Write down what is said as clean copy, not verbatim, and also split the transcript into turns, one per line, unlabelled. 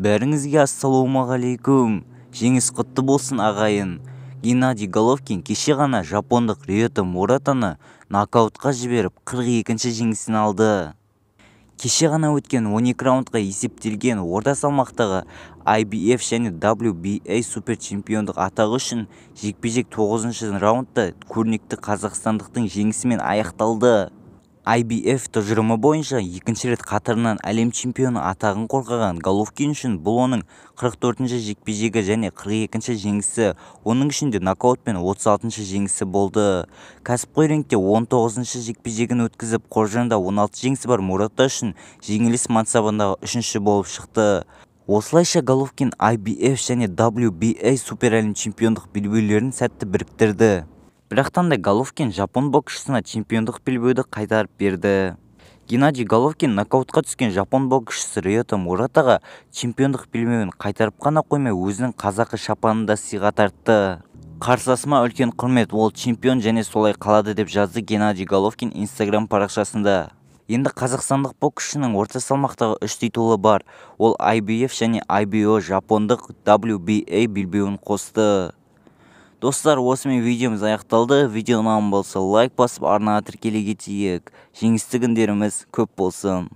Бәріңізге ассалаумағалейкум! Жеңіс құтты болсын, ағайын! Геннадий Головкин кеше ғана жапондық Риота Муратаны нокаутқа жіберіп, 42-ші жеңісін алды. Кеше ғана өткен 12 раундқа есептелген орта салмақтағы IBF және WBA суперчемпиондық атағы үшін жекпе-жек 9 раундта көрнекті қазақстандықтың жеңісімен аяқталды. IBF тұжырымы бойынша екінші рет қатарынан әлем чемпионы атағын қорғаған Головкин үшін бұл оның 44-ші жекпе-жегі және 42-ші жеңісі, оның ішінде нокаутпен 36-шы жеңісі болды. Кәсіпқой рингте 19-шы жекпе-жегін өткізіп, қоржынында 16 жеңісі бар Мурата үшін жеңіліс мансабындағы үшінші болып шықты. Осылайша Головкин IBF және WBA супер әлем чемпиондық белбеулерін сәтті біріктірді. Бірақтан да Головкин жапон боксшысына чемпиондық белбеуді қайтарып берді. Геннадий Головкин нокаутқа түскен жапон боксшысы Риота Муратаға чемпиондық белбеуін қайтарып қана қоймай, өзінің қазақы шапанын да сыйға тартты. Қарсыласыма үлкен құрмет, ол чемпион және солай қалады, деп жазды Геннадий Головкин Инстаграм парақшасында. Енді қазақстандық боксшының орта салмақтағы үш титулы бар. Ол IBF және IBO, жапондық WBA белбеуін қосты. Достар, осымен видеомыз аяқталды. Видео ұнаған болса, лайк басып, арнаға тіркеле кетейік. Жеңісті күндеріміз көп болсын.